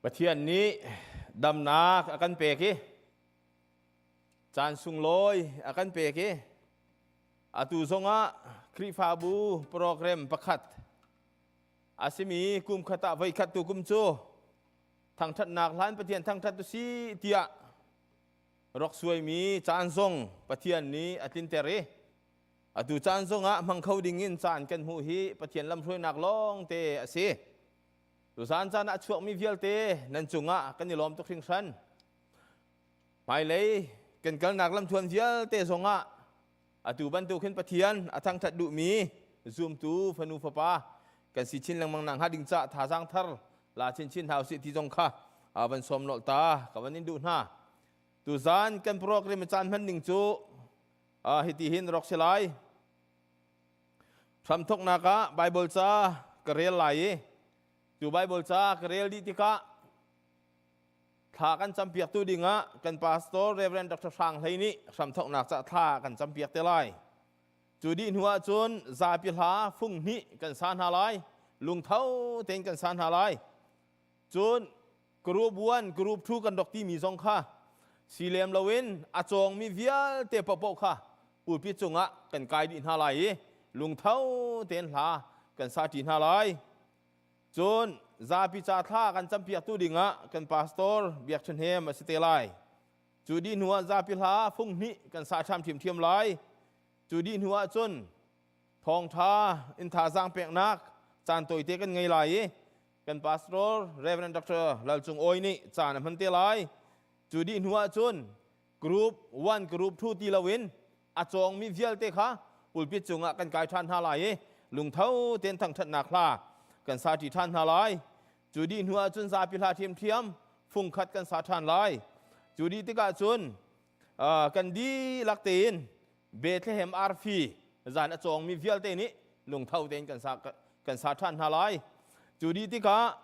Pathian nih damnak a kan pek i caan sunglawi a kan pek i atu zongah Khrihfabu program pakhat a simi kum khat ah voikhat tu kum cu thangṭhatnak hlan Pathian thangṭhat tu si tiah rak suaimi caan zong Pathian nih a tlinter i atu caan zongah hmang kho dingin caan kan hmuh hi Pathian lamhruainak lawng te a si. Tuzaan caan ah a chuakmi vialte nan cungah kan i lawm tuk hringhran. Hmailei kan kalnak lamthuan vialte zongah atu bantuk hin Pathian a thangṭhat duhmi zumtu fanu fapa kan si chin lengmang nak hnga ding ca thazaang thar la chinchin hna usih ti zong kha van sawm nolh ta ka van in duh hna. Tuzaan kan program caan hman ning cu hiti hin rak si lai. Hramthawknak ah Baibal ca ka rel lai i cu Baibal ca ka rel dih tikah thla kan campiaktu dingah kan pastor Reverend Dr. Hrang Hlei nih hramthawknak ca thla kan campiak te lai. Cu dih hnu ahcun zapi hla fung hnih kan sa hna lai, lungtho tein kan sa hna lai. Cun group 1, group 2 kan rak timi zong kha si lem loin a cawngmi vialte paohpaoh kha pulpit cungah kan kai dih hna lai i lungtho tein hla kan sa ṭi hna lai. Cun zapi ca thla kan campiaktu dingah kan pastor Biak Ṭha Hnem a si te lai. Cu dih hnuah zapi hla fung hnih kan sa ṭham ṭhiamṭhiam lai. Cu dih hnuah cun thawngṭha in thazaang peknak caan tawite kan ngei lai i kan pastor Reverend Dr. Lal Cung Awi nih caan a hman te lai. Cu dih hnu ahcun group 1 group 2 ti loin a cawngmi vialte kha pulpit cungah kan kai ṭhan hna lai i lungtho tein thangṭhatnak hla kan sa ṭi ṭhan hna lai. Cu dih hnu ahcun zapi hla ṭhiamṭhiam fungkhat kan sa ṭhan lai. Cu dih tikah cun kan dihlak tein Bethlehem arfi zan a cawngmi vialte nih lungtho tein kan sa ṭhan hna lai. Cu dih tikah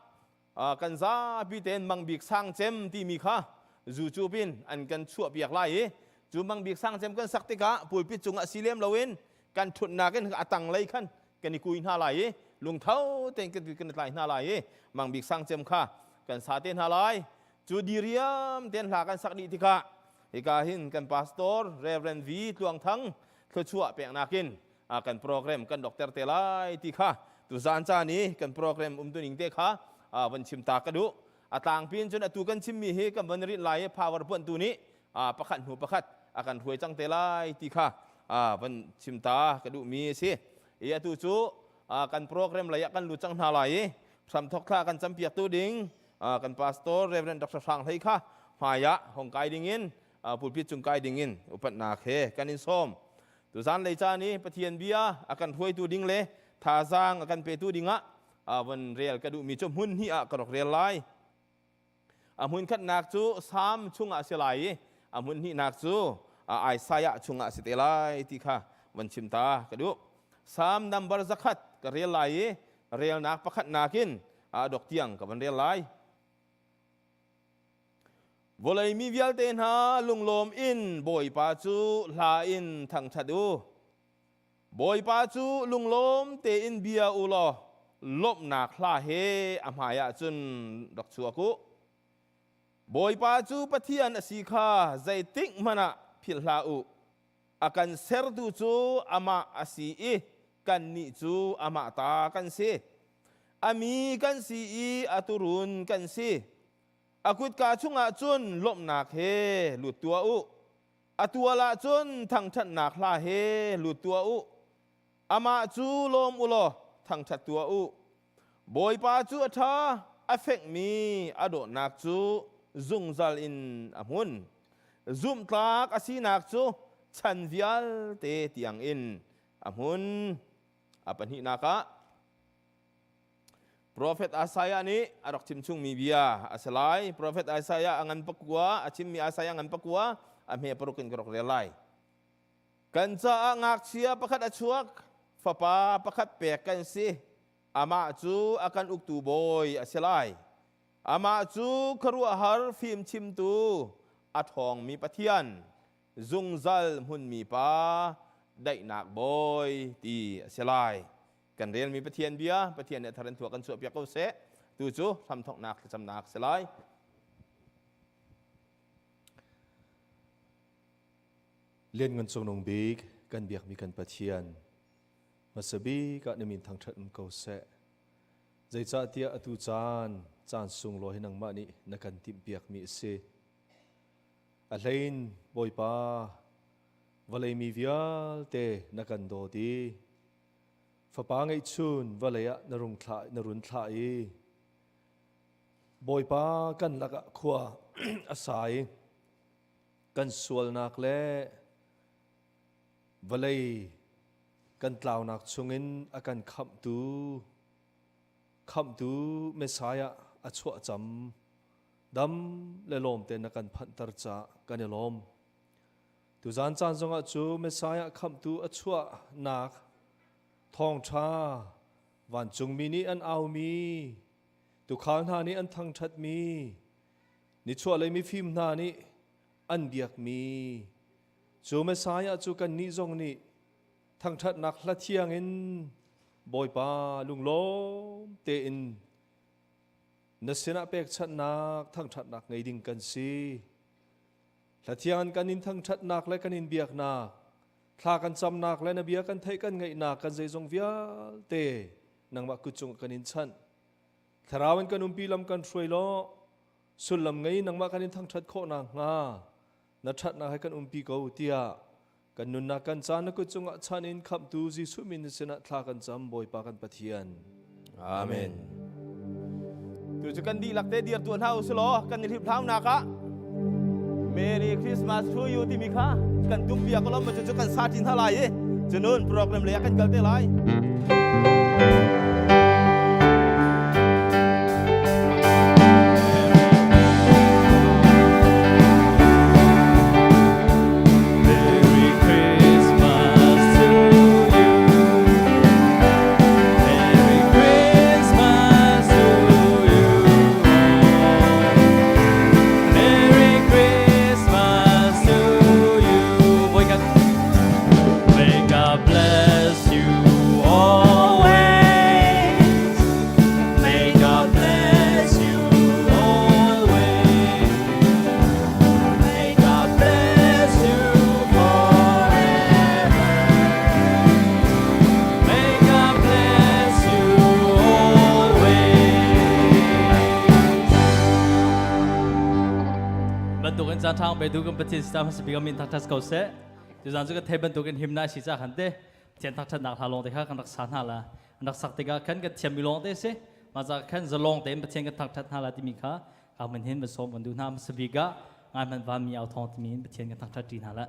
kan zapi tein Mangbik Sangcem timi kha zucup in an kan chuahpiak lai i cu Mangbik Sangcem kan sak tikah pulpit cungah si lem loin kan ṭhutnak in a tanglei khan kan i kui hna lai i lungtho tein kan i tlai hna lai i Mangbik Sangcem kha kan sa te hna lai. Cu diriam tein hla kan sak dih tikah hika hin kan pastor Reverend V Tluang Thang thluachuah peknak in kan program kan dokter te lai ti kha tuzaan caan i kan program umtuning te kha van chim ta ka duh. A tlangpi in cun atu kan chimmi hi kan van rinh lai i power puantu nih pakhat hnu pakhat a kan hruai cang te lai ti kha van chim ta ka duhmi a si. I atu cu kan program lei ah kan lut cang hna lai i hramthok thla kan campiaktu ding kan pastor Reverend Dr. Hrang Hlei kha hmai ah hong kai dingin pulpit cung kai dingin upatnak he kan in sawm. Tuzan lei caan i Pathian bia a kan hruaitu ding le thazaang a kan petu dingah von rel ka duhmi cu hmun hnih ah ka rak rel lai. A hmun khatnak cu Salm chungah a si lai i a hmun hnihnak cu Isaiah chungah a si te lai ti kha von chim ta ka duh. Salm number 100 ka rel lai i relnak pakhatnak in a dok tiang ka van rel lai. Vawlei mi vialte hna lunglawm in Bawipa cu hla in thangṭhat u. Bawipa cu lunglawm tein bia u law lawmhnak hla he a hmaiah cun rak chuak u. Bawipa cu Pathian a si kha zeitik hmanh ah philh hlah u. A kan sertu cu amah a si i kannih cu amah ta kan si. A mi kan si i a turun kan si. A kutka chungah cun lawmhnak he lut tuah u. A tual ah cun thangṭhatnak hla he lut tuah u. Amah cu lawm u law thangṭhat tuah u. Bawipa cu a ṭha, a fekmi a dawtnak cu zungzal in a hmun. Zumhtlak a sinak cu chan vialte tiangin a hmun. A pahnihnak ah Profet Isaiah nih a rak chimchungmi bia a si lai. Profet Isaiah a ngan pakua, a chimmi Isaiah ngan pakua, a hme paruk in ka rak rel lai. Kan caah ngakchia pakhat a chuak, fapa pakhat pek kan si. Amah cu a kan uktu bawi a si lai. Amah cu khuaruahhar fimchimtu, a ṭhawngmi Pathian, zungzal hmunmi pa, daihnak bawi ti a si lai. Kan relmi Pathian bia, Pathian nih a thar in thua kan chuahpiak ko seh. Tu cu hramthawknak thlacamnak si lai. Lianngan Cungnung Bik kan biakmi kan Pathian, hmasa bik ah na min thangṭhat um ko seh. Zeicahtiah atu caan, caan sunglawi hi nangmah nih na kan timhpiakmi a si. A hlein Bawipa, vawlei mi vialte na kan dawt i Fapa ngeihchun vawlei ah na rung thlah na run thlah i Bawipa kan lakah khua a sa i kan sualnak le vawlei kan tlaunak chungin a kan khamhtu khamhtu Messiah a chuah cam dam le lawm tein na kan phanhter caah kan i lawm. Tuzan caan zongah cu Messiah khamhtu a chuahnak thawngṭha vancungmi nih an aumi, tuukhal hna nih an thangṭhatmi, nichuahlei mifim hna nih an biakmi, cu Messiah cu kannih zong nih thangṭhatnak hla thiang in Bawipa lunglawm tein na sinah pekchanhnak thangṭhatnak ngei ding kan si. Hlathiang in kan in thangṭhatnak le kan in biaknak, thla kan camnak le na bia kan theih kan ngaihnak kan zeizong vialte nangmah kut cung kan in chanh. Thlarau in kan umpi lam kan hruai law sullam ngei nangmah kan in thangṭhat khawh nakhnga na ṭhatnak he kan umpi ko tiah kan nunnak kan caan na kut cungah chan in khamhtu Jesuh min sinah thla kan cam Bawipa kan Pathian. Amen. Tu cu kan dihlak te dir tuah hna u law kan i hliphlaunak ah Merry Christmas to you timi kha kan tum piak lo ma cu kan sa tin hna lai i cunun program lei ah kan kal te lai. Merry Christmas to you. Merry Christmas to you. Merry Christmas to you. May God bless you always. May God bless you always. May God bless you forever. May God bless you always. Bantukin caan ṭhang pe tu kan Pathian sitam hmasabik min thangṭhat ko seh. Tuzaan cu ka thei bantukin himna si ca khan te Pathian thangṭhatnak hla lawng te kha kan rak sa hna la. An rak sak tikah khan kan thiammi lawng te si. Mah ca khan zalong tein Pathian kan thangṭhat hna la timi kha ka man hin va sawm kan duh hna. Hmasabik ah ngai hmanh vanmi au thawng timi in Pathian kan thangṭhat ṭi hna la.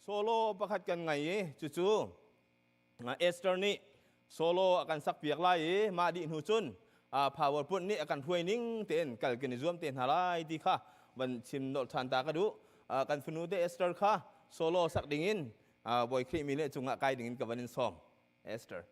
Solo pakhat kan ngei i cucu Esther nih solo a kan sakpiak lai i mah dih hnu cun PowerPoint nih a kan hruai ning tein kal kan i zuam te hna lai ti kha van chim nolh ṭhan ta ka duh. Kan fanu te Esther kha solo sak dingin Bawi Khrih mi le cungah kai dingin ka van in sawm. Esther.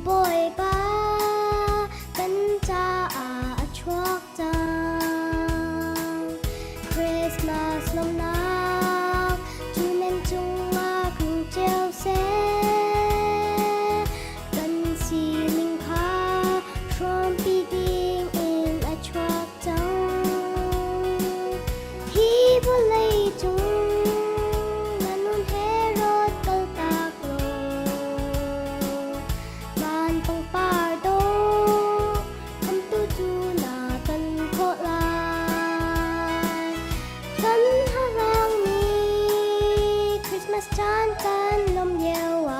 Bawipa kan caah a chuak cang. Christmas lawmhnak cu nan cungah tlung cio seh. Kan sining kha hrawmpi ding in a chuak cang. Hi vawlei cung na nun Herod kaltak law van pangpar dawh khamtu cu na ton khawh lai. Kan harang nih Christmas caan kan lawm lio ah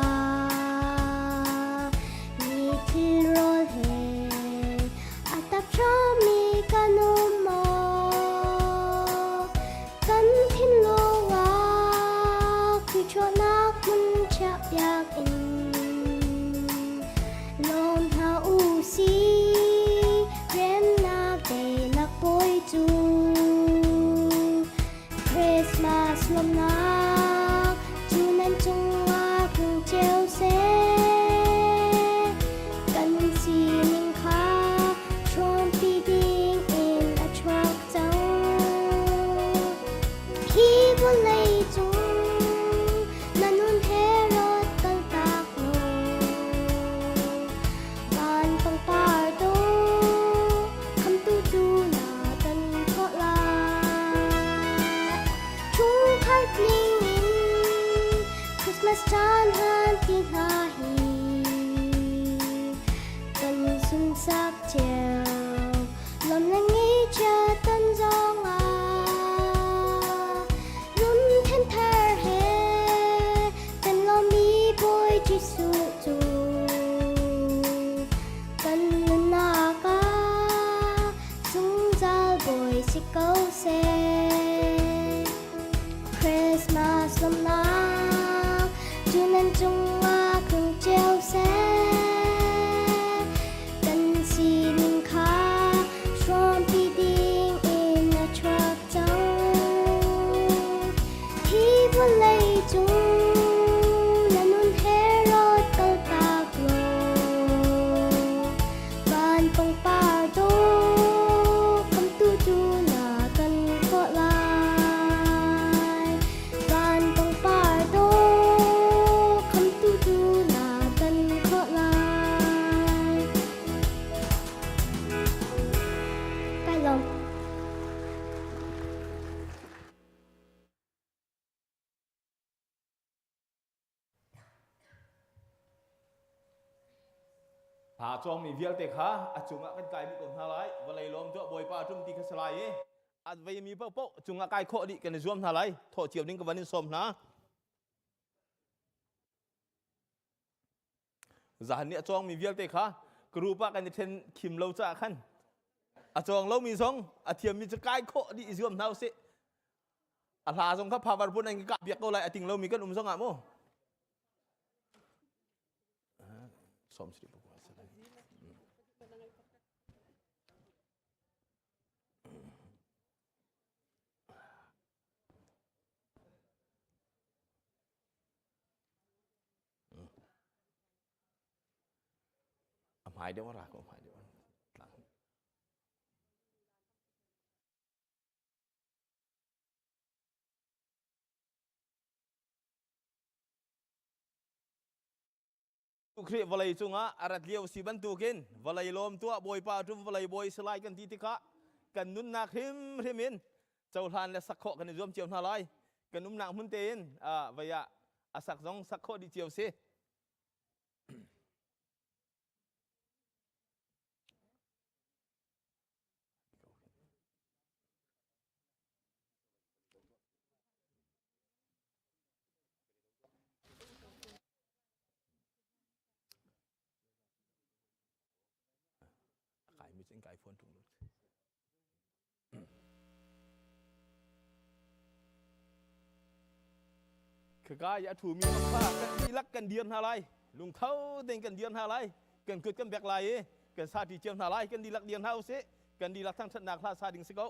mi thil rawl he a tap hrammi kan um maw? Kan thinlung ah Khrih chuahnak hmun chiahpiak in lawm hna u sih remnak daihnak bawi cu Christmas lawmhnak cu nan cungah tlung cio seh. Kan sining kha hrawmpi ding in a chuak cang. Hi vawlei cung na nun Herod kaltak law van pangpar dawh khamtu cu na ton khawh lai. Chungkhar tling in Christmas caan han ti hna hi kan sunsak cio lawm le ngeihchia ton zong ah lungthin thar he kan lawmmi Bawi Jesuh cu kan nunnak ah zungzal Bawi si ko seh. Christmas lawmhnak cu nan cungah tlung cio seh. Kan sining kha hrawmpi ding in a chuak cang. Hi vawlei cung na nun Herod kaltak law van pangpar dawh khamtu cu na kan khawh lai. Van pangpar dawh khamtu cu na kan khawh lai. Kai lawm. Hla cawngmi vialte kha a cungah kan kai dih ko hna lai. Vawlei lawm tuah Bawipa ṭum ti kha si lai i a veimi paohpaoh cungah kai khawh dih kan i zuam hna lai. Thawh cio ding ka van in sawm hna. Zahan nih a cawngmi vialte kha group ah kan i ṭhen khim lo caah khan a cawng lomi zong a thiammi cu kai khawh dih i zuam hna usih. A hla zong kha phavar pun an kah biak ko lai a ting lomi kan um zong ah mu. Som sri. Hmai deuh ra ko hmai deuh. Khrih vawlei cungah a rat lio si bantukin vawlei lawm tuah Bawipa tum vawlei bawi si lai kan ti tikah kan nunnak hrimhrim in cohlan le sak khawh kan i zuam cio hna lai. Kan umnak hmun tein vei ah a sak zong sak khawh dih cio si. A kaimi cu in kai fawn ṭung lo. Khaka i a ṭhumi kha kan dihlak kan dir hna lai. Lungtho tein kan dir hna lai. Kan kut kan bek lai i kan sa ṭi cio hna lai. Kan dihlak dir hna usih. Kan dihlak thangṭhatnak hla sa ding si ko.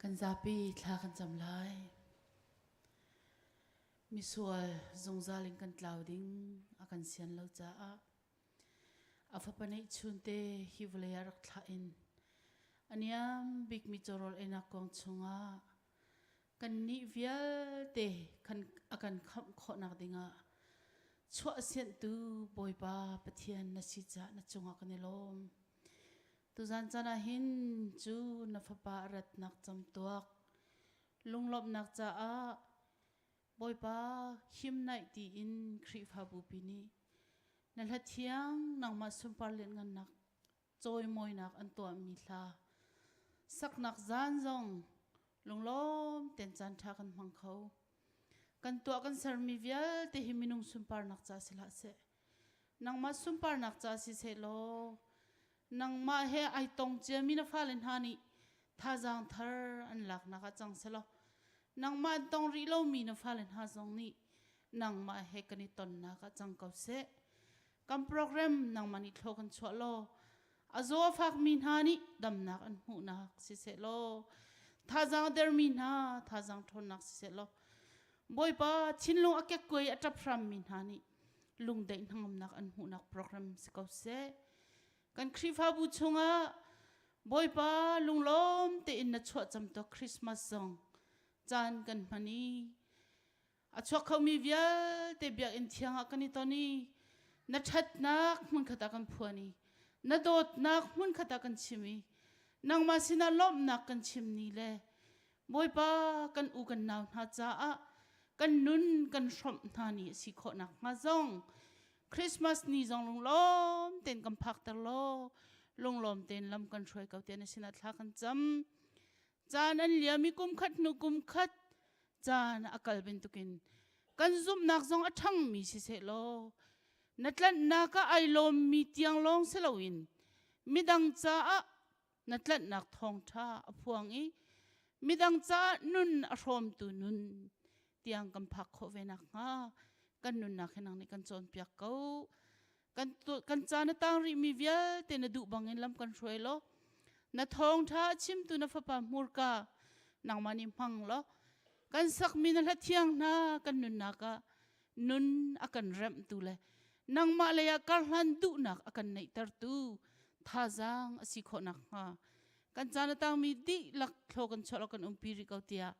Kan zapi thla kan cam lai. Misual zungzal in kan tlau ding a kan sian lo caah a fapa neih chunte hi vawlei ah rak thlah in a niam bikmi cawrawl einak kong chungah kannih vialte kan a kan khamh khawhnak dingah chuah sianhtu Bawipa Pathian na si caah na cungah kan i lawm. Tuzan caan ah hin cu na fapa a ratnak camtuak lunglawmhnak caah Bawipa himnaih tiin Khrihfabu pi nih na hla thiang nangmah sunpar lianhngannak cawimawinak an tuahmi hla saknak zaan zong lunglawm ten caan ṭha kan hmang kho. Kan tuah kan sermi vialte hi minung sunparnak ca si hlah seh. Nangmah sunparnak ca si seh law nangmah he ai tong ciami na fale hna nih thazaang thar an laknak ah cang selaw nangmah an tong rih lomi na fale hna zong nih nangmah he kan i tonnak ah cang ko seh. Kan program nangmah nih thlaw kan chuah law a zaw a fakmi hna nih damnak an hmuhnak siseh law thazaang a dermi hna thazaang ṭhawnnak siseh law Bawipa thinlung a kekkuai a ṭap hrammi hna nih lungdaih hnangamnak an hmuhnak program si ko seh. Kan Khrihfabu chungah Bawipa lunglawm tein na chuah camtuak Christmas zong caan kan hman i a chuak khomi vialte biakinn thiang ah kan i ton i na ṭhatnak hmunkhat ah kan phuan i na dawtnak hmunkhat ah kan chim i nangmah sinah lawmhnak kan chim ni le Bawipa kan u kan nau hna caah kan nun kan hrawmh hna ni a si khawh nakhnga zong Christmas ni zong lunglawm tein kan phakter law lunglawm tein lam kan hruai ko tiah na sinah thla kan cam. Caan an liam i kum khat hnu kum khat caan a kal bantukin kan zumhnak zong a ṭhangmi siseh law na tlanhnak ah ai lawmmi tiang lawng si loin midang caah na tlanhnak thawngṭha a phuang i midang caah nun a hrawmtu nun tiang kan phak khawh ve nakhnga kan nunnak hi nang nih kan cawnpiak ko. Kan kan caan a tang rihmi vialte na duh bangin lam kan hruai law na thawngṭha a chimtu na fapa hmurka nangmah nih hmang law kan sakmi na hla thiang hna kan nunnak ah nun a kan remhtu le nangmah lei ah karhlan duhnak a kan neihtertu thazaang a si khawh nakhnga kan caan a tangmi dihlak thlaw kan chuah law kan umpi rih ko tiah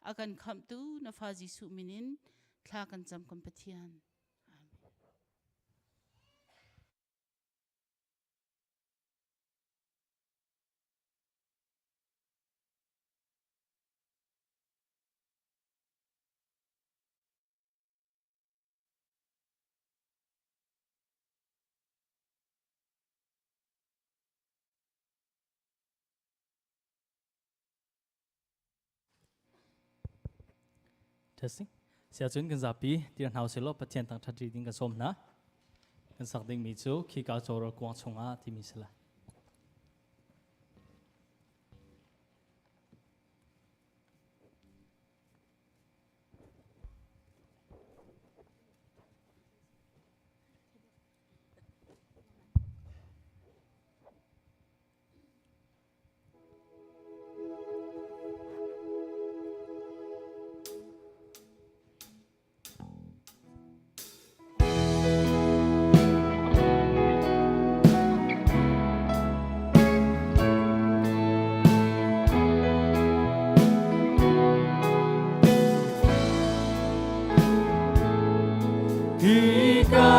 a kan khamhtu na fa Jesuh min in thla kan cam kan Pathian. Testing. Siacun kan zapi tir hna usih law Pathian thangṭhat rih ding kan sawm hna. Kan sak dingmi cu khika cawrawl kuang chungah timi si lai. Hika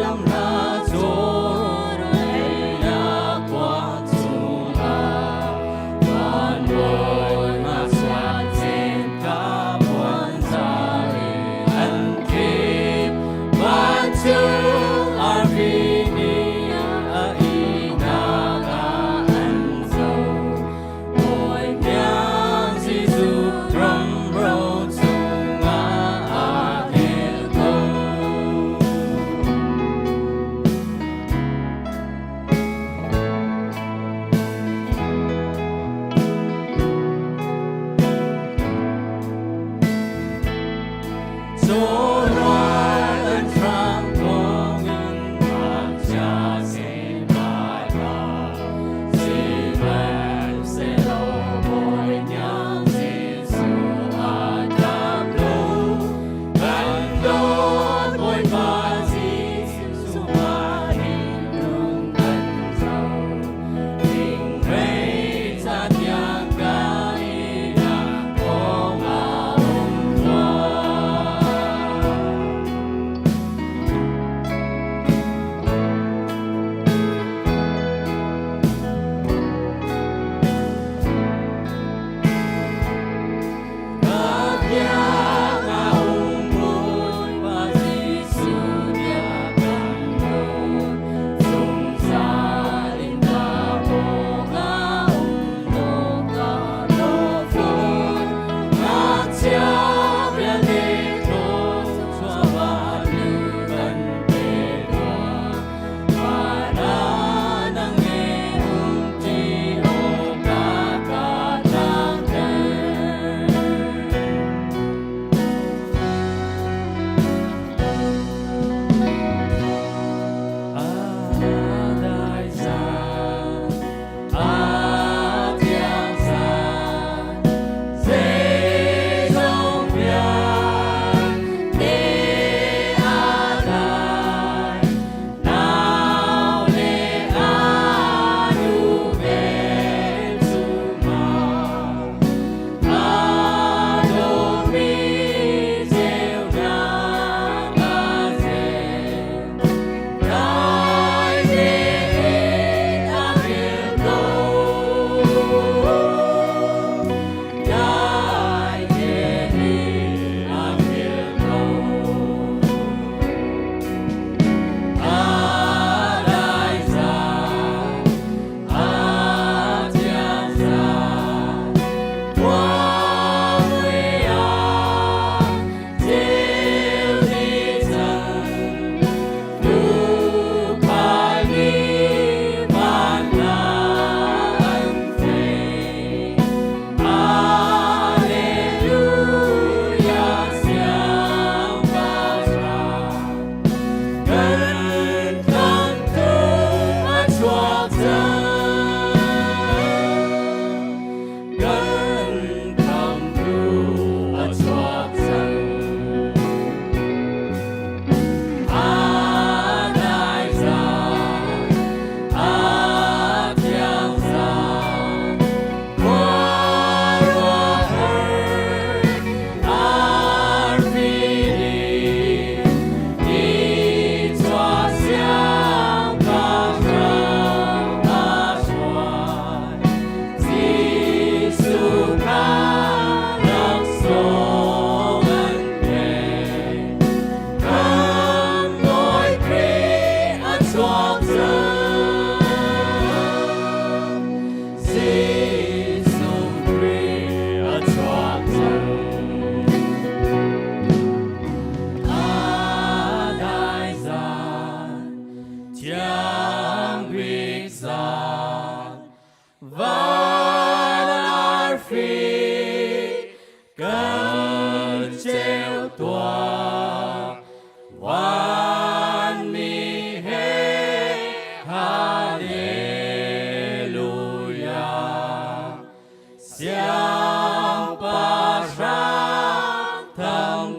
lam hla cawr einak kuang chungah van bawi ngakchia cen ka puan zari an kip vancung arfi nih a ihnak ah an zoh Bawi piang Jesuh ramro chungah aa tel ko.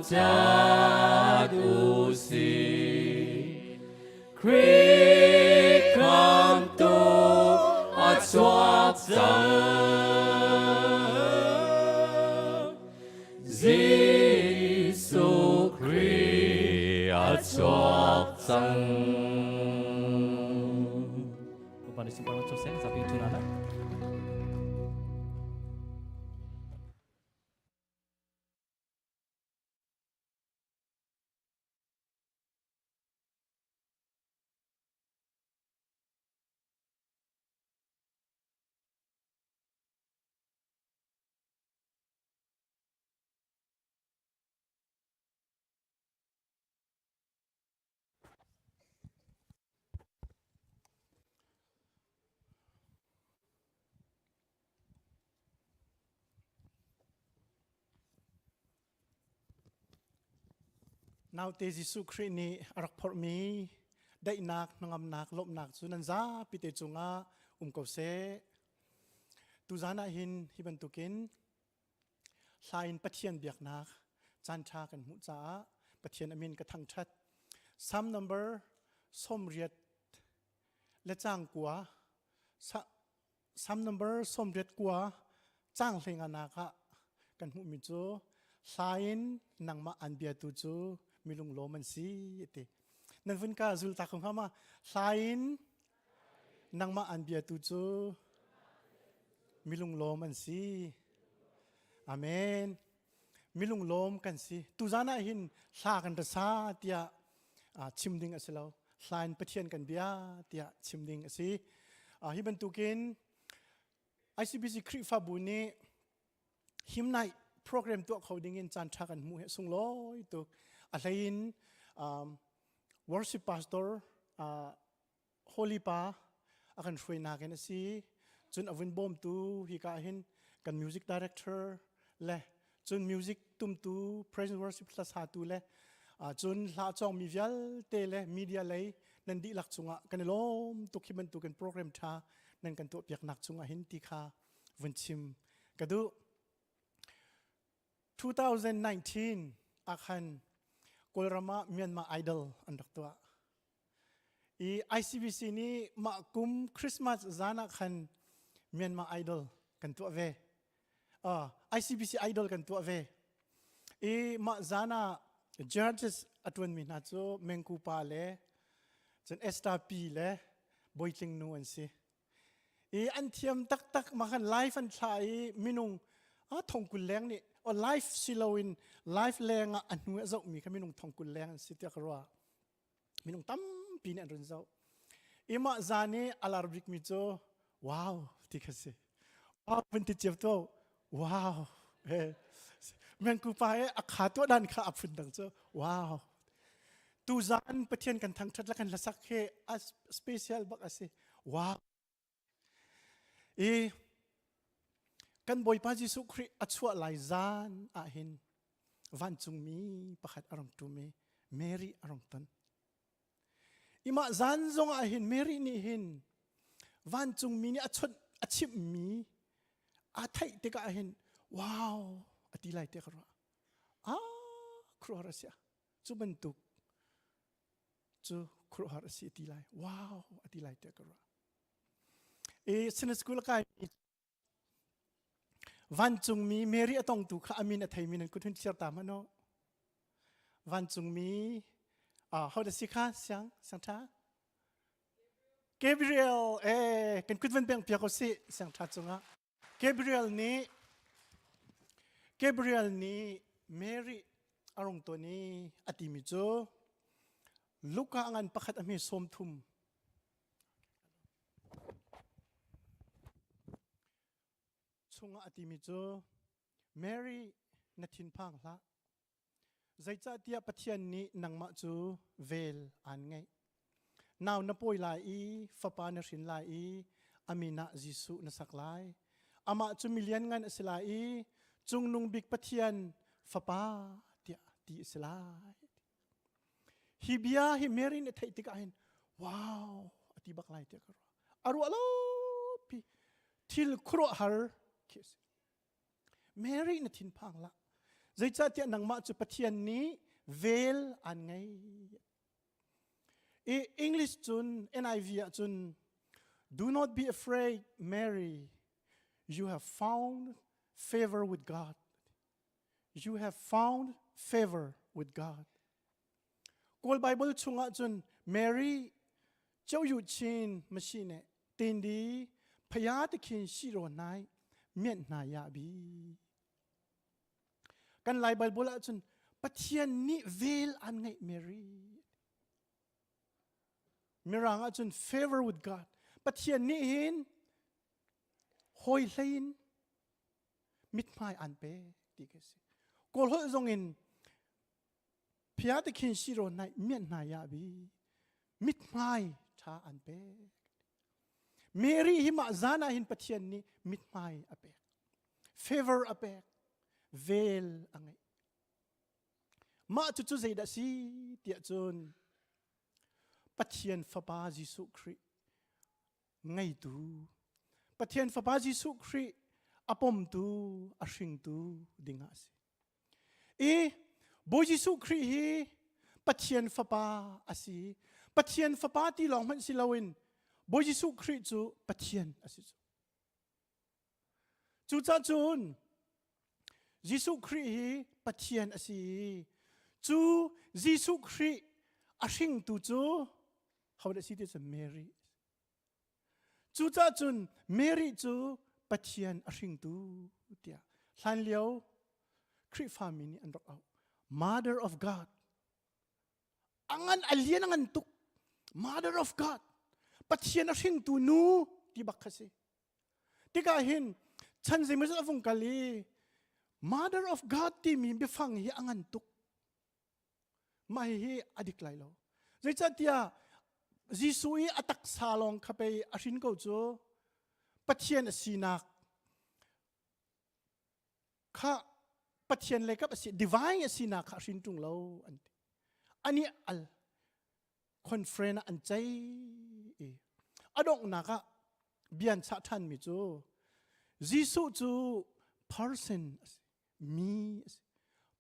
Thangṭhat u sih. Khrih Khamhtu a chuak cang. Jesuh Khrih a chuak cang. Bapak ni simpan macam seng sapi tunana. Naute Jesuh Khrih nih a rak phorhmi daihnak, hnangamnak, lawmhnak cu nan zapi te cungah um ko seh. Tuzan ah hin hi bantukin hla in Pathian biaknak caan ṭha kan hmuh caah Pathian a min ka thangṭhat. Psalm number 80 le cang kua Psalm number 89 cang hleinga nak ah kan hmuhmi cu hla in nangmah an biatu cu milunglawm an si ti. Nan vun ka zul ta ko hnga ma? Hla in nangmah an biatu cu milunglawm an si. Amen. Milunglawm kan si. Tuzan ah hin hla kan ra sa tiah chim ding a si lo. Hla in Pathian kan bia tiah chim ding a si. Hi bantukin ICBC Khrihfabu nih him night program tuah kho ding in caan ṭha kan hmuh hi sunglawi tuk. A hlei in worship pastor Holy Pa a kan hruainak in a si. Cun a vun bawmtu hika ah hin kan music director le cun music tumtu praise and worship hlasatu le cun hla cawngmi vialte le media lei nan dihlak cungah kan i lawm tuk hi bantukin program ṭha nan kan tuahpiaknak cungah hin ti kha vun chim ka duh. 2019 ah khan Kawlram ah Myanmar Idol an rak tuah. I ICBC nih mah kum Christmas zan ah khan Myanmar Idol kan tuah ve. Uh, ICBC Idol kan tuah ve. I mah zan ah judges a tuanmi hna cu Mengku pa le cun Esther P le Boitling nu an si. I an thiam taktak mah khan live an thla i minung a thongkul leng nih o live si loin live leng ah a hnu a zohmi kha minung thongkul leng an si tiah ka ruah. Minung tampi nih an run zoh. I mah zan i a lar bikmi cu wow ti kha si. Wow vun ti cio to wow. Eh, Mengku pa e a kha tuah dan kha a phun dang cu wow. Tu zan Pathian kan thangthat le kan hlasak he a special bak a si. Wow. I kan Bawipa Jesuh Khrih a chuah lai zan ah hin vancungmi pakhat a rung ṭum i Mary a rung ton. I mah zan zong ah hin Mary nih hin vancungmi nih a chawnh a chimhmi aa theih tikah hin wow a ti lai tiah ka ruah. Ah khuaruahhar a si. Cu bantuk cu khuaruahhar a si a ti lai. Wow a ti lai tiah ka ruah. I Sunday school a kaimi vancungmi Mary a tongtu kha a min a theimi nan kut hun thlir ta hmanh u. Vancungmi uh, how da si kha siang siang tha Gabriel eh kan kut van beng piak o si siang tha cungah Gabriel nih Gabriel nih Mary a rung ton i a timi cu Luka ngan pakhat a hme 30 chungah a timi cu Mary na thinphang hlah zeicahtiah Pathian nih nangmah cu vel aan ngeih nau na pawi lai i fapa na hrin lai i a min ah Jesuh na sak lai amah cu milian ngan a si lai i cungnung bik Pathian fapa tiah ti a si lai Hi bia hi Mary nih a theih tikah hin wow a ti bak lai tiah ka ruah. A ruah lo pi thil khuaruahhar khi a si. Mary na thinphang lah. Zeicahtiah nangmah cu Pathian nih vel aan ngei. I English cun NIV ah cun Do not be afraid, Mary. You have found favor with God. You have found favor with God. Kawl Bible chungah cun Mary ကျုပ်ယူချင်းမရှိနဲ့တင်ဒီဖျားသခင်ရှိတော်၌မျက်နှာရပြီ kan Lai Bible ahcun Pathian nih vel an ngeih Mary Mirang ahcun favor with God Pathian nih hin hawi hlei in mithmai an pe ti ka si Kawl holh zong in Phia te khin siro nai mian hna ya bi mithmai tha an pek Mary hi mah zan ah hin Pathian nih mithmai a pek favor a pek vel a ngeih mah cu cu zeidah si tiah cun Pathian Fapa Jesuh Khrih ngeitu Pathian Fapa Jesuh Khrih a pomtu a hringtu dingah a si I Bawi Jesuh Khrih hi Pathian Fapa a si. Pathian Fapa ti lawng hmanh si loin Bawi Jesuh Khrih cu Pathian a si cu. Cucaah cun Jesuh Khrih hi Pathian a si. Cu Jesuh Khrih a hringtu cu hodah si ti cu Mary. Cucaah cun Mary cu Pathian a hringtu tiah hlanlio Khrihfami nih an rak auh. Mother of God. A ngan a lian a ngan tuk. Mother of God. Pathian a hringtu nu ti bak kha si. Tikah hin chan zeimawzat a vung kal i Mother of God timi biafang hi a ngan tuk. Mah hihi a dik lai lo. Zeicahtiah Jesuh i a taksa lawng kha pei a hrin ko cu Pathian a sinak kha Pathian le kap a si divine a sinak kha a hrin ṭung lo an ti. Ani al conference ah an cei i a donghnak ah bian chah ṭhanmi cu Jesuh cu person a si. Mi a si.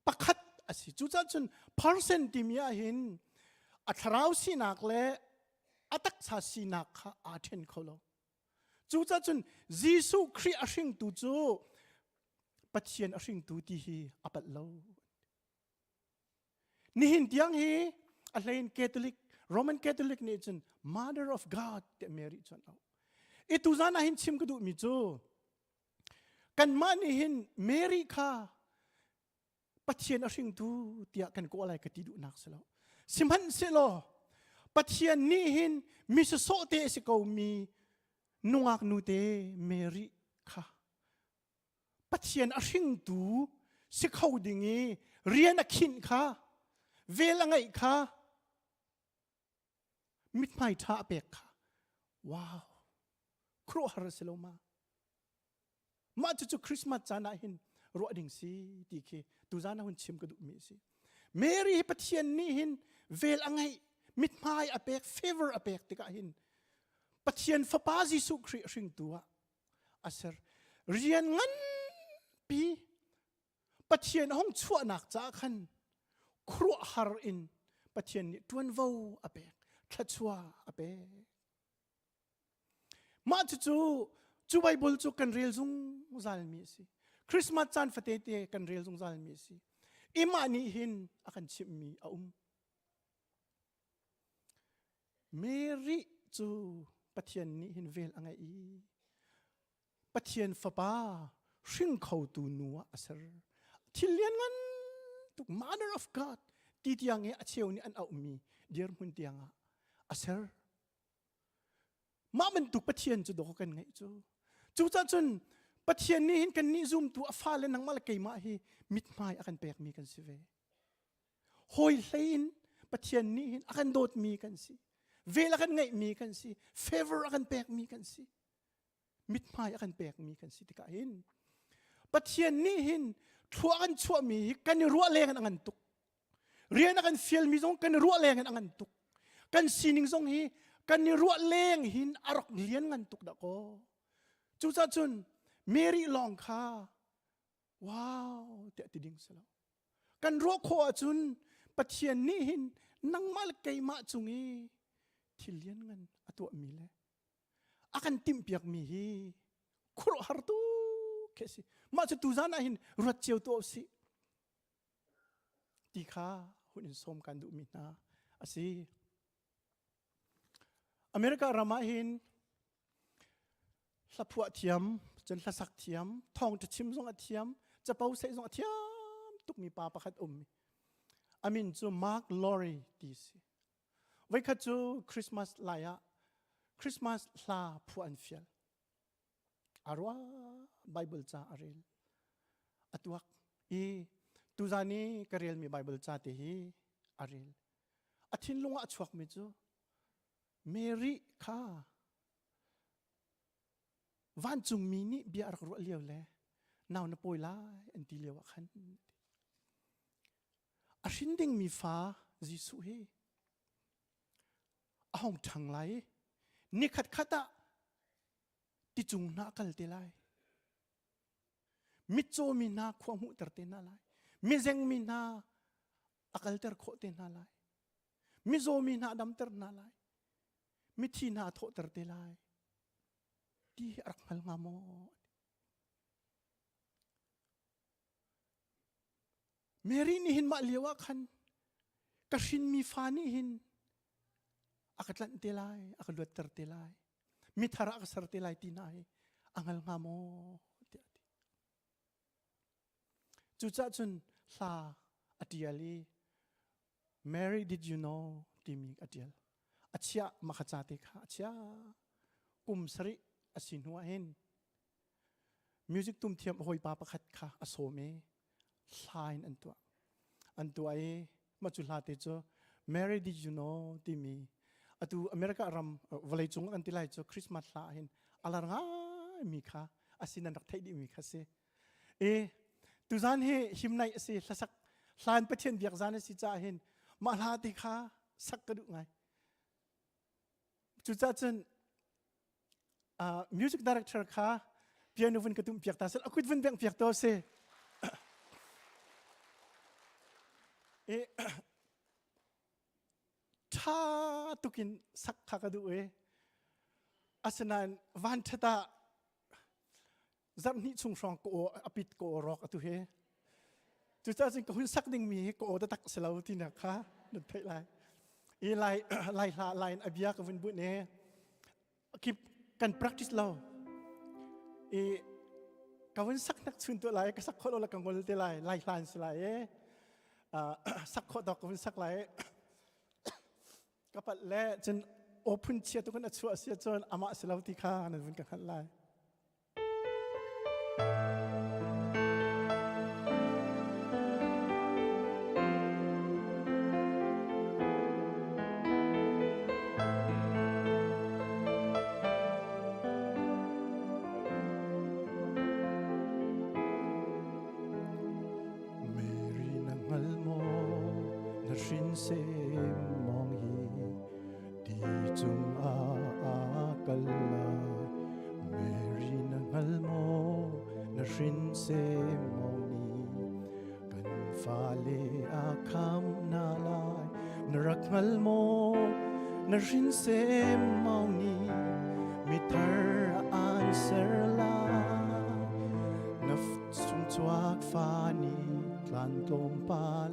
Pakhat a si. Cucaah cun person timi ah hin a thlarau sinak le a taksa sinak kha aa ṭhen kho lo. Cucaah cun Jesuh Khrih a hringtu cu Pathian a hringtu ti hi a palh lo. Nihin tiang hi a hlein Catholic Roman Catholic nih cun Mother of God tiah Mary cu an auh. I tuzan ah hin chim ka duhmi cu Kanmah nih hin Mary kha Pathian a hringtu tiah kan kawh lai ka ti duhnak si lo. Sihmanhsehlaw Pathian nih hin mi sawsawh te a si ko mi nungak nute Mary kha Pathian a hringtu si kho ding i rian a khinh kha vel a ngeih kha mithmai ṭha a pek kha wow khuaruahhar a si lo ma mah cucu Christmas caan ah hin ruah ding si ti khi tuzan ah hun chim ka duhmi a si Mary hi Pathian nih hin vel a ngeih mithmai a pek favor a pek tikah hin Pathian fapa Jesuh Khrih hringtu ah a ser rian nganpi Pathian a hung chuahnak caah khan khuaruahhar in Pathian nih ṭuanvo a pek, thluachuah a pek. Mah cucu cu Bible cu kan rel zungzalmi a si. Christmas caan fate te kan rel zungzalmi a si. Imah nih hin a kan chimhmi a um. Mary cu Pathian nih hin vel a ngeih i Pathian Fapa hring khotu nu ah a ser. Thil lianngan tuk Mother of God ti tiang i a cheu nih an auhmi dirhmun tiang ah a ser. Mah bantuk Pathian cu dawh kan ngeih cu. Cucaah cun Pathian nih hin kan nih zumtu a fale nangmah le keimah hi mithmai a kan pekmi kan si ve. Hawi hlei in Pathian nih hin a kan dawtmi kan si. Vel a kan ngeihmi kan si. Favor a kan pekmi kan si. Mithmai a kan pekmi kan si tikah hin Pathian nih hin thlua kan chuahmi hi kan i ruah leng in a ngan tuk. Rian a kan fialmi zong kan i ruah leng in a ngan tuk. Kan sining zong hi kan i ruah leng hin a rak lian ngan tuk dah kaw. Cucaah cun Mary lawng kha wow tiah ti ding si lo. Kan ruah khawh ahcun Pathian nih hin nangmah le keimah cung i thil lianngan a tuahmi le a kan timhpiakmi hi khuaruahhar tuk khi a si. Mah cu tuzan ah hin ruat cio tuah usih ti kha hun in sawm kan duhmi hna a si. America ram ah hin hlaphuah thiam, cun hlasak thiam, thawngṭha chim zong a thiam, capo saih zong a thiam tukmi pa pakhat um. A min cu Mark Lowry ti si. Voikhat cu Christmas lai ah Christmas hla phuah an fial. A ruah Bible ca a rel. A tuak i tuzan i ka relmi Bible ca te hi a rel. A thinlung ah a chuakmi cu Mary kha vancungmi nih bia a rak ruah lio le nau na pawi lai an ti lio ah khan a hrin dingmi fa Jesuh hi a hong ṭhang lai i nikhat khat ah ticung hna a kal te lai. Mitcaw mi hna khua hmuhter te hna lai. Mizeng mi hna a kalter khawh te hna lai. Mizaw mi hna a damter hna lai. Mithi hna a thawhter te lai. Ti hi a rak hngal hnga maw? Mary nih hin mah lio ah khan ka hrinmi fa nih hin a ka tlanh te lai, a ka luatter te lai, mithar ah ka ser te lai ti hna hi a hngal hnga maw tiah a ti. Cucaah cun hla a ṭial i Mary did you know timi a ṭial. A chiah mah kha ca te kha a chiah. Kum sarih a si hnu ah hin music tum thiam hawipa pakhat kha a sawm i hla in an tuah. An tuah i mah cu hla te cu Mary did you know timi atu America ram vawleicung an ti lai cu Christmas hla ah hin a lar ngaimi kha a sin an rak theih dihmi kha si. I tuzan hi himnaih a si hlasak hlan Pathian biak zan a si caah hin mah hla te kha sak ka duh ngai. Cucaah cun music director kha piano vun ka tum piak ta sel a kut vun bengh piak to si. I ṭha tukin sak kha ka duh i asinain van ṭhat ah zarh hnih chung hrawng ka aw a pit ka aw rawk atu hi cucaah cun ka hun sak dingmi hi ka aw taktak si lo tinak kha nan theih lai i lai lai hla lai in a bia ka vun bunh i kip kan practice lo i ka vun sak nak chun tu lai ka sak khawh lo la ka ngol te lai lai hlan si lai i sak khawh dok ka vun sak lai ka palh le cun aw phun chia tu kan a chuah si cun amah si lo ti kha nan vun ka hngalh lai. Mary na hngal maw na hrin semmawng hi ti cungah aa kal lai Mary na hngal maw na hrin semmawng nih kan fale a kham hna lai na rak hngal maw na hrin semmawng nih mithar an ser lai na Sungchuak fa nih tlan tlawmpal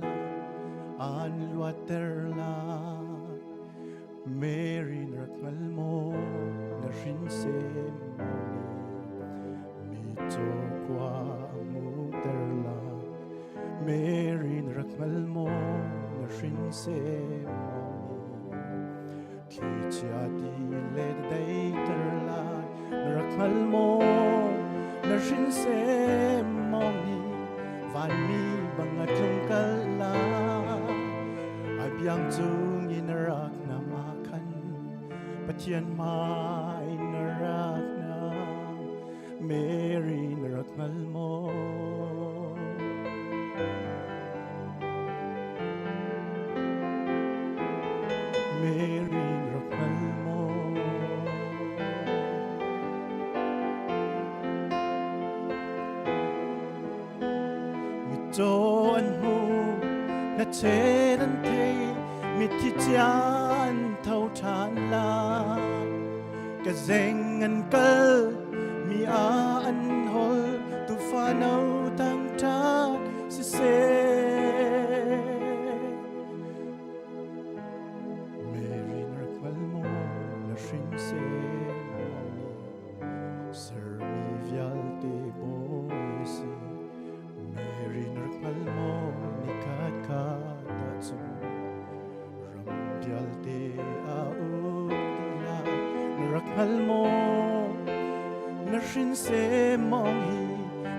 ah an luatter lai. Mary na rak hngal maw na hrin sem nih mitcaw khua a hmuhter lai. Mary na rak hngal maw na hrin sem nih Thlichia ti le daiter lai na rak hngal maw na hrin sem mawng nih vanmi bang a tlung kal lai a biang cung in rak nam ah khan Pathian hmai na rak nam Mary na rak hngal maw Mary na rak hngal maw Mitcaw an hmu. Na chet an thei mithi cia an tho ṭhan lai. Ka zeng an kal mi a an hol tufa no tang ṭhat siseh. Mary na rak hngal maw na hrin sem ni sermi vialte bawi si Mary na rak hngal maw nikhat khat ahcun ram vialte a uk ti lai na rak hngal maw na hrin sem mawng hi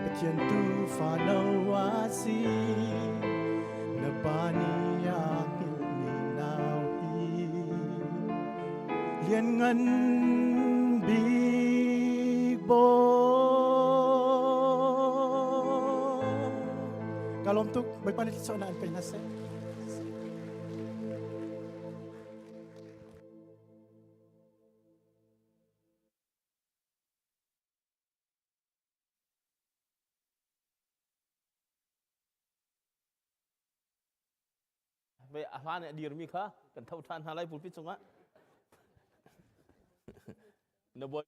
Pathian tufa no a si na pa nih a hngilhmi nau hi lianngan bik bawi ka lawm tuk Bawipa nih thluachuahnak an pe hna seh. Ve a hlan i a dirmi kha kan tho ṭhan hna lai pulpit cungah. Na bawi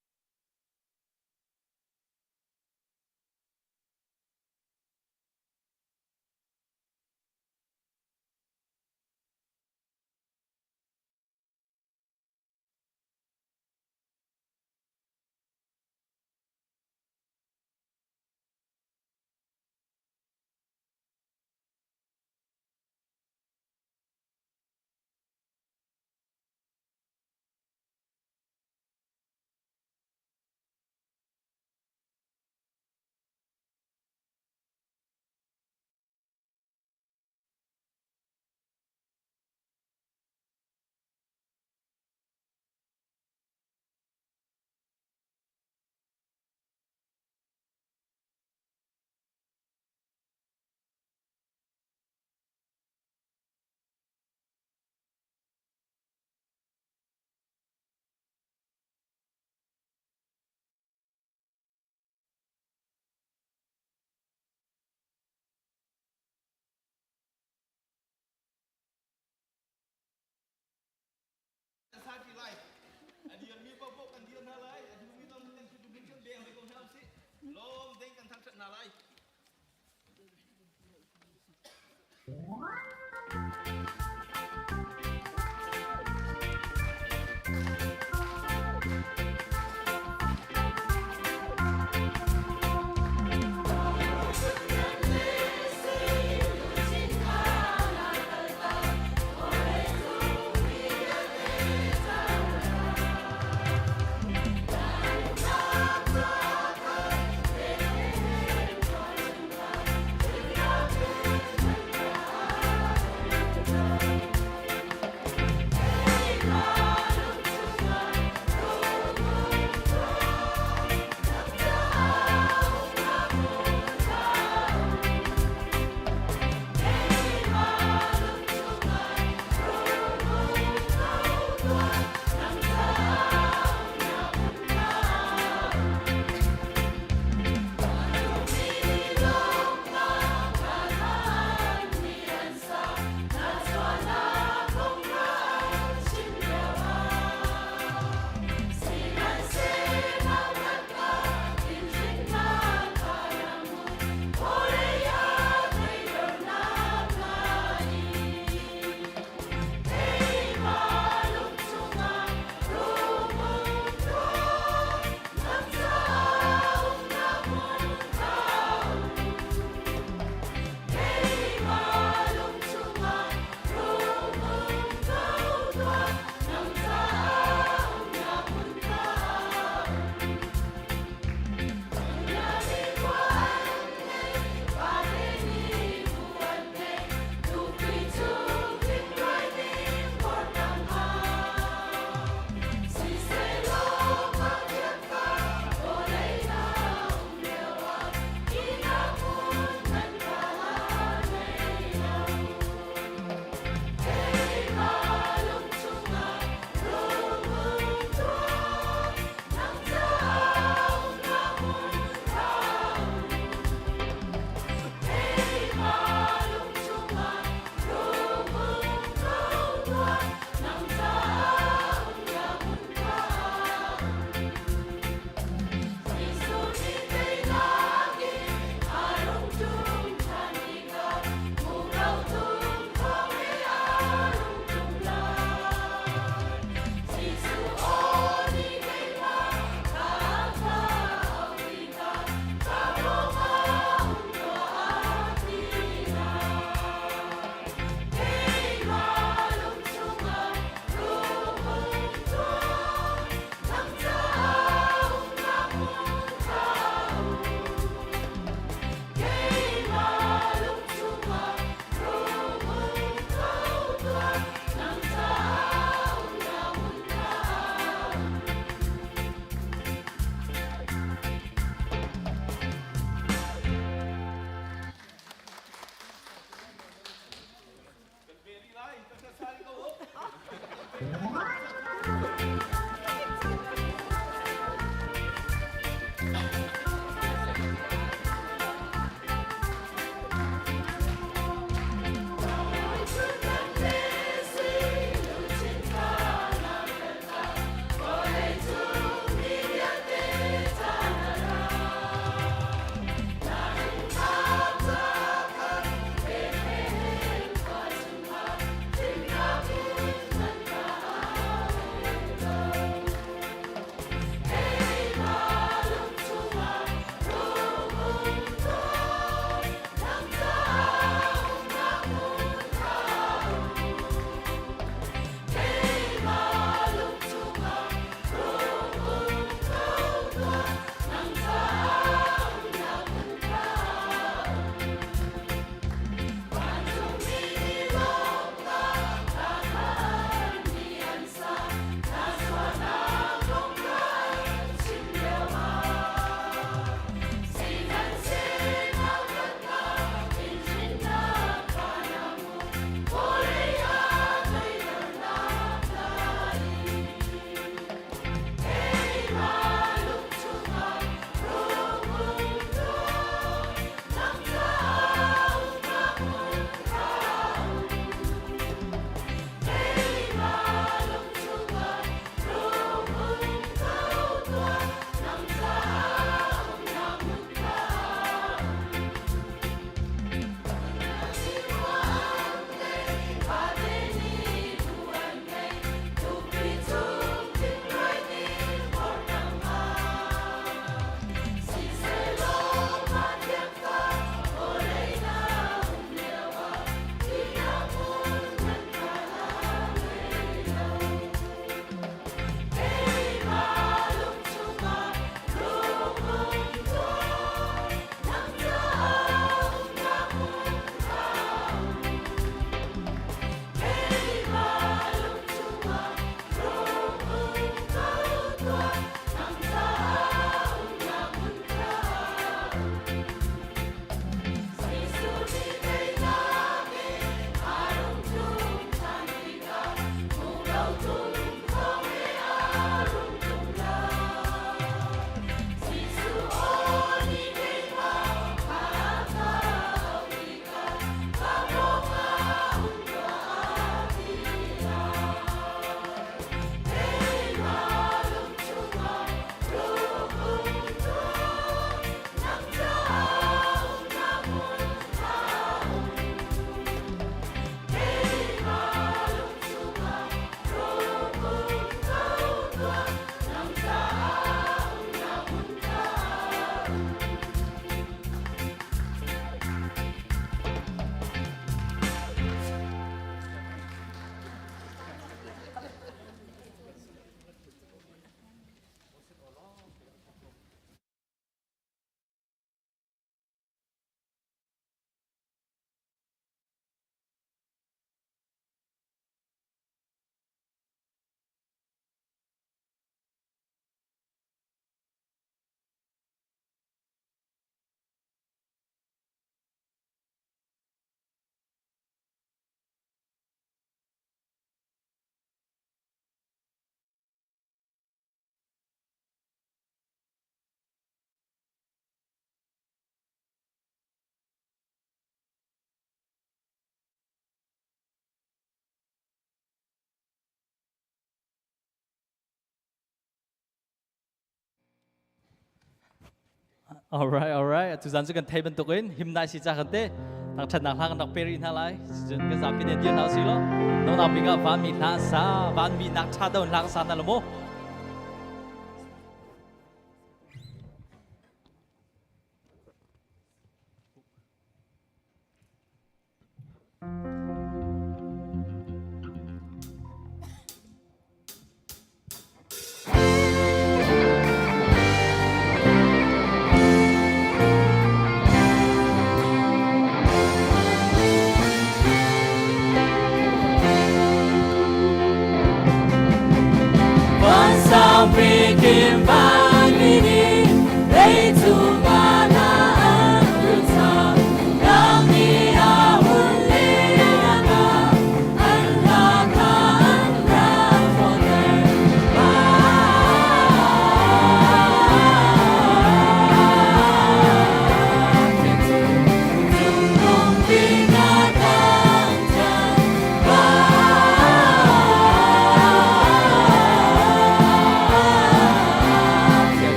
All right, all right. Tuzan cu kan thei bantukin himnai si ca kan te thangṭhatnak hla kan rak pe rih hna lai. Cun kan zapi nih dir hna usih law nungnak bik ah vanmi hla sa, vanmi nak ṭha deuh in hla kan sa hna lo mu.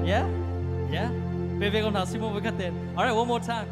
Yeah? Yeah? Pe ve ko hna si mu ve khat ten. All right, one more time.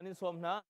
An in sawm hna.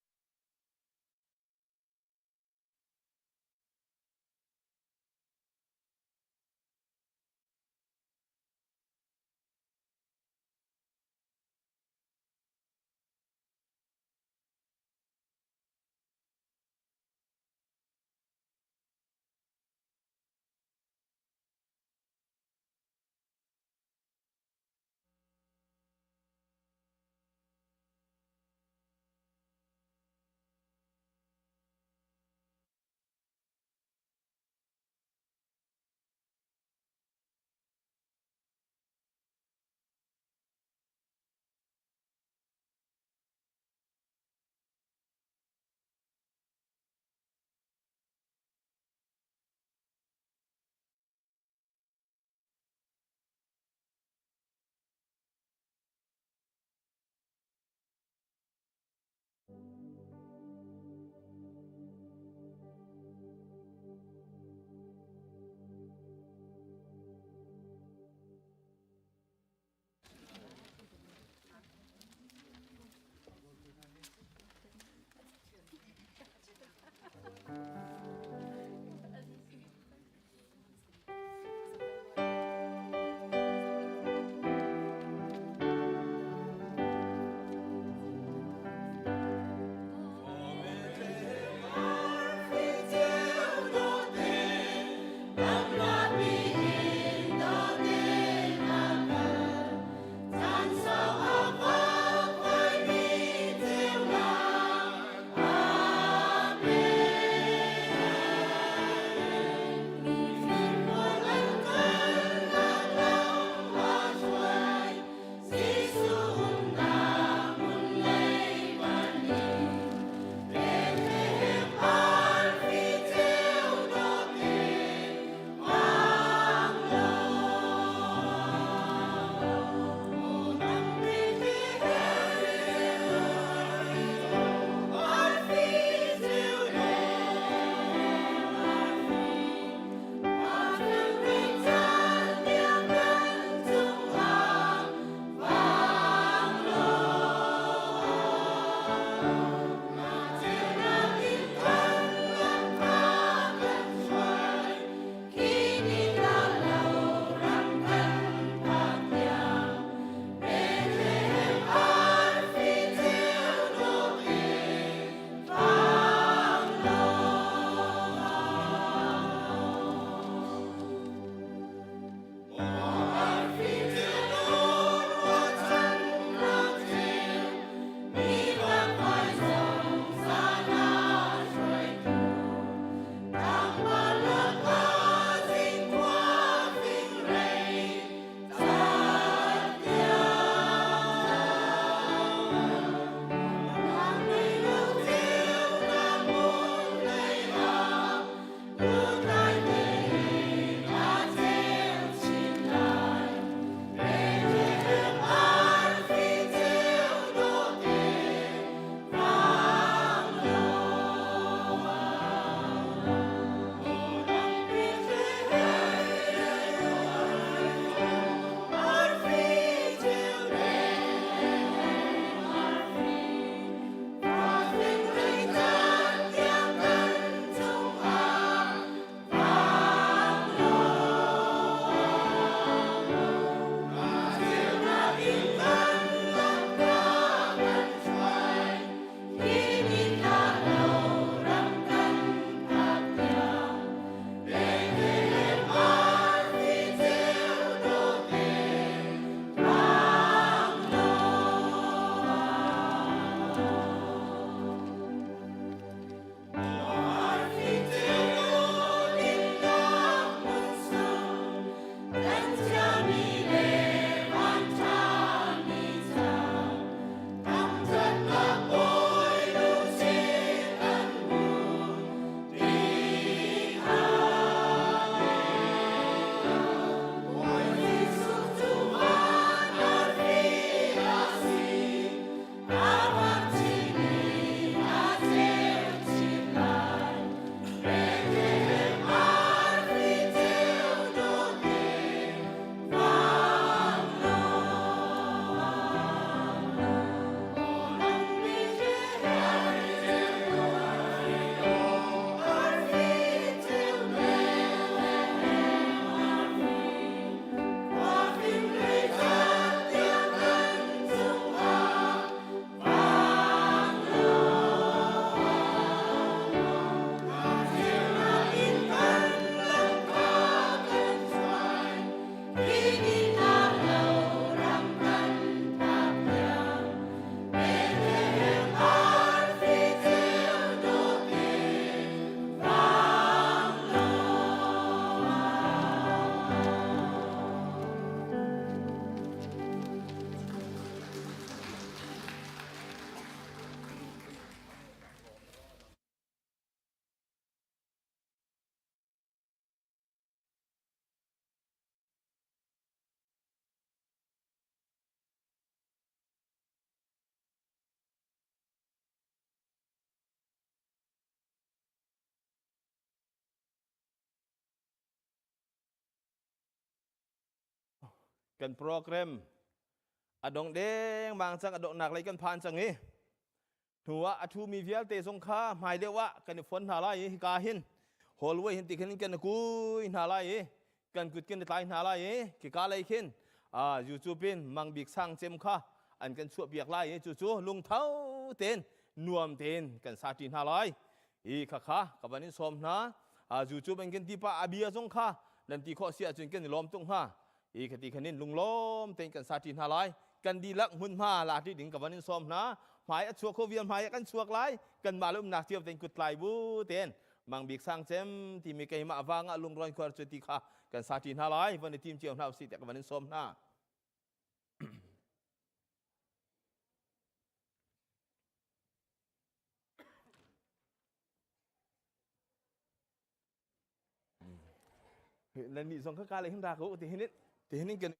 Kan program a dong dengmang cang, a donghnak lei kan phan cang i hnu ah a ṭhumi vialte zong kha hmai deuh ah kan i fon hna lai i hika hin hallway hin ti khin kan kui hna lai i kan kut kan i tlai hna lai i khika lei khin YouTube in Mang Bik Sang Cem kha an kan chuah piak lai i cucu lungtho tein nuam tein kan sa ṭi hna lai. Hi kha kha ka van in sawm hna. YouTube in kan ti pa a bia zong kha nan ti khawh si ahcun kan i lawm tuk hnga. Hi khati khanin lunglawm tein kan sa ṭi hna lai. Kan dihlak hmunhma la ṭi ding ka van in sawm hna. Hmai a chuak kho vial hmai ah kan chuak lai. Kanmah le umnak cio tein kut tlai bu tein Mang Bik Sang Cem timi keimah vang ah lungrawn khuar cu ti kha kan sa ṭi hna lai. Van i tim cio hna usih tiah ka van in sawm hna. Nan nih zong kha ka le hin ra ko ti hin ti hin kan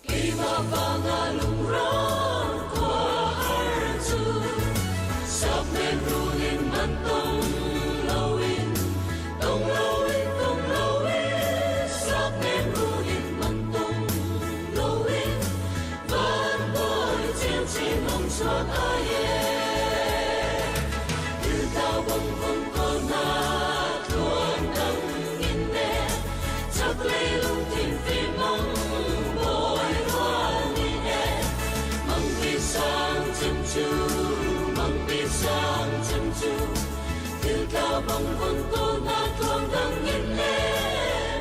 Keimah vanga lungrawn khua har cu sakmen rulin man tong loin tong loin tong loin sakmen rulin man tong loin van bawi chinchin ong chuak ai Thil bang vong ko na tluang dang in ne chaklei lungthin fimang bawi rual ni e mang pi sang chim chu mang pi sang chim chu thil tla bang vong ko na tluang dang in ne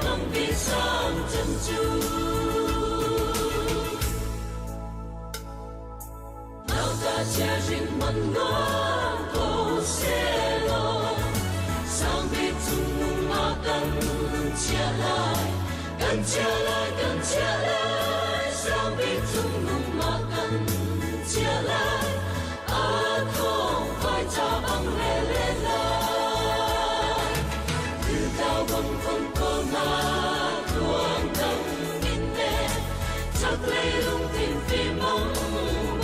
mang pi sang chim chu Nauta chia rin man nuam ko selaw sang bik cung ah kan chia lai kan chia lai kan chia lai sang bik cung ah kan chia lai a thong vai cha bang le le lai thil tao bang phong ko na tuang dang in ne chaklei lungthin fimong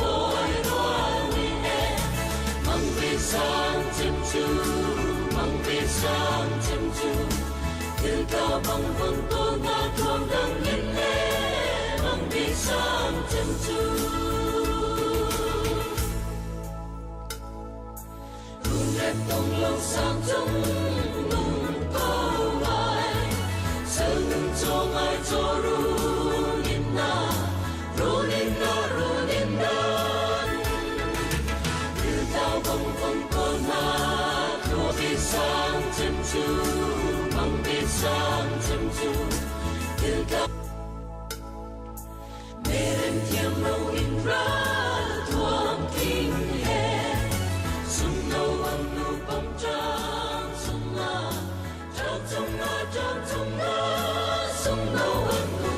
bawi rual ni e mang pi sang chim chu mang pi sang chim chu thil tao bang vong ko na thuang dang in e mang pi sang chim chu Rung rep tong lo sang chung nung ko ai sel nung cho ngai cho rulin na rulin na rulin na thil tao bang vong ko na thua bi sang chim chu mang bi sang chim chu thil tao Merem thiam lo in ral thuam king he sung no ang nu bang trang sung nga trang chung nga trang chung nga sung no ang nu.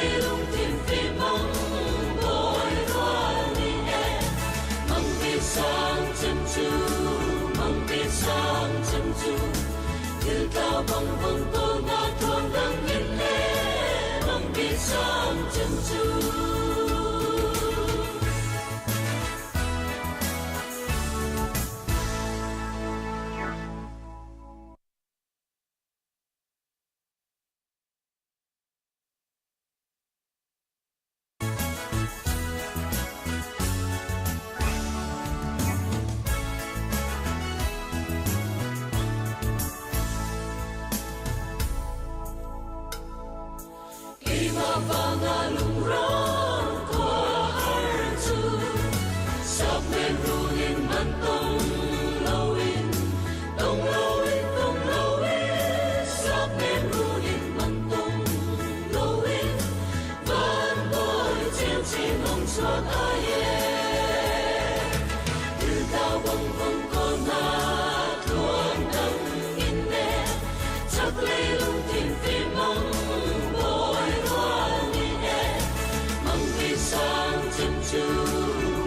Chaklei lungthin fimang bawi rual nih e mangpi sang cem cu mangpi sang cem cu thil tlau bang vong kawl na thuang dang in le mangpi sang cem cu. Keimah vanga lungrawn khua har cu sakmen rulin man tong loin tong loin tong loin sakmen rulin man tong loin van bawi chinchin hong chuak ai e Thil bang vong ko na tluang dang in ne chaklei lungthin fimang bawi rual ni e mangpi sang cem cu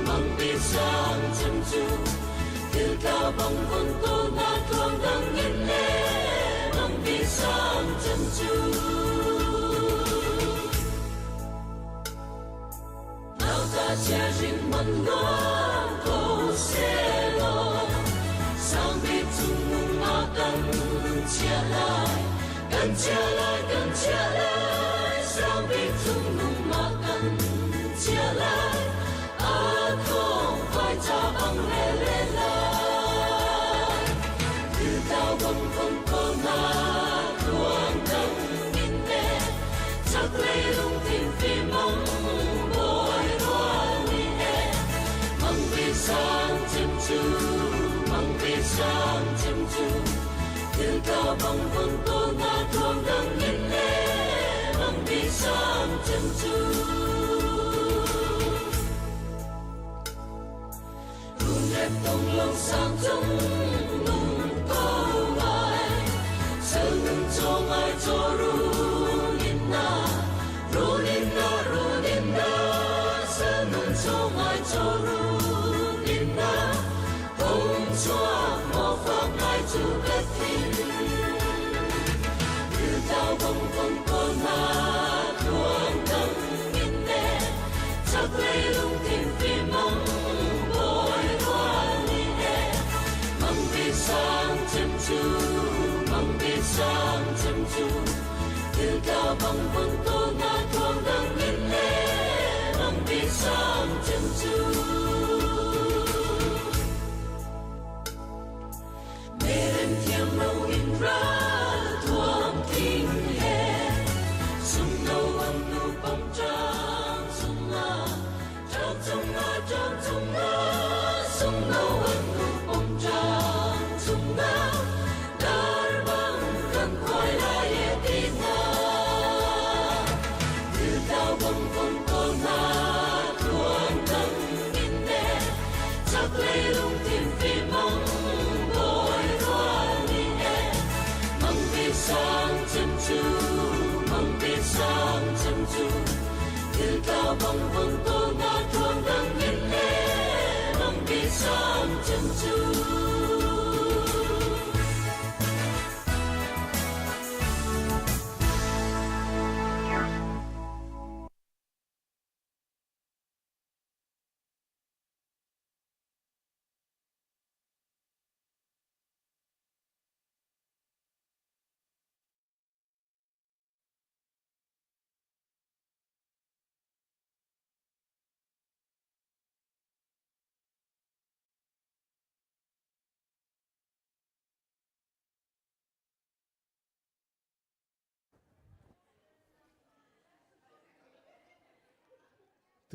mangpi sang cem cu thil tla bang vong ko na tluang dang in le mangpi sang cem cu. Nauta chia rin man nuam ko selaw sang bik cung nung ah kan chia lai kan chia lai kan chia lai sang bik cung nung ah kan chia lai a thong vai cha bang le le lai thil tlau bang vong ko na tluang dang in ne chaklei lungthin fimang bawi rual nih e mangpi sang cem cu mangpi sang cem cu thil tlau bang vong ko na tluang dang in le mangpi sang cem cu. Run tong lo sang cung nung ko ai sel nun cho ngai cho run in na run in na run in na sel nun cho ngai cho run in na hong chuak mo phak ngai chu ka thin thil tlau bang vong ko na tluang dang in ne chaklei lungthin fimang bawi rual nih e mangpi sang cem cu mangpi sang cem cu thil tlau bang vong ko na tluang dang in le mangpi sang cem cu. Merem thiam lo in ral thuam thing he sung no an nu pom trang chungah trang chungah trang chungah sung no an nu pom trang chungah dar bang kan khuai lai e ti na thil tlau bang vong ko na tluang dang in ne chaklei lungthin fimang bawi rual nih e mangpi sang cem cu mangpi sang cem cu thil tlau bang vong ko na tluang dang in le mangpi sang cem cu.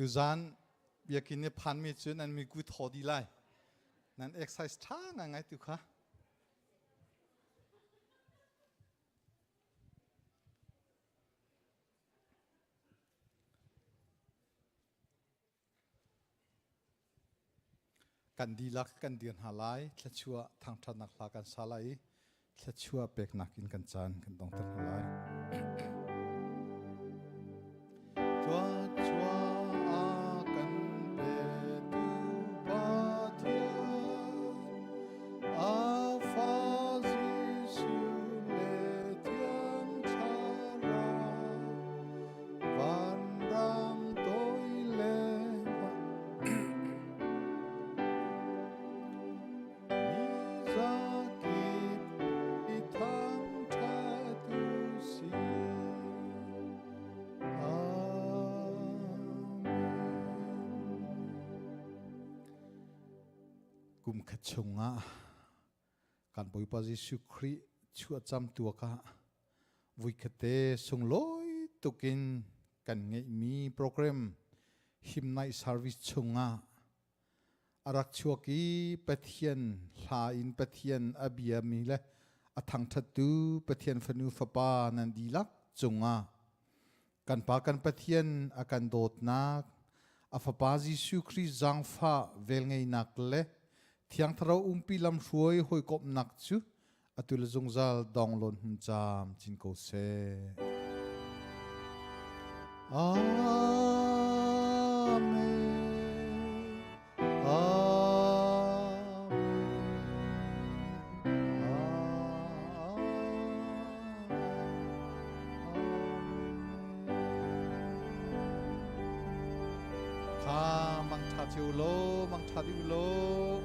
Tuzan biakinn i phanmi cu nan miku thaw dih lai. Nan exercise ṭha ngaingai tu kha. Kan dihlak kan dir hna lai. Thluachuah thangṭhatnak hla kan sa lai i thluachuah peknak in kan caan kan dongter hna lai. Kum khat chungah kan Bawipa Jesuh Khrih chuahcam tuak ah vuikhate sunglawi tukin kan ngeihmi program Hymn Night Service chungah a rak chuak i Pathian hla in Pathian a biami le a thangṭhattu Pathian fanu fapa nan dihlak cungah kan Pa kan Pathian a kan dawtnak, a Fapa Jesuh Khrih zaangfah velngeihnak le Thiang Thlarau umpi lamhruai hawikomhnak cu atu le zungzal donglawn hun caam chin ko seh. Amen. Amen. Kha mang ṭha cio law, mang ṭha dih u law.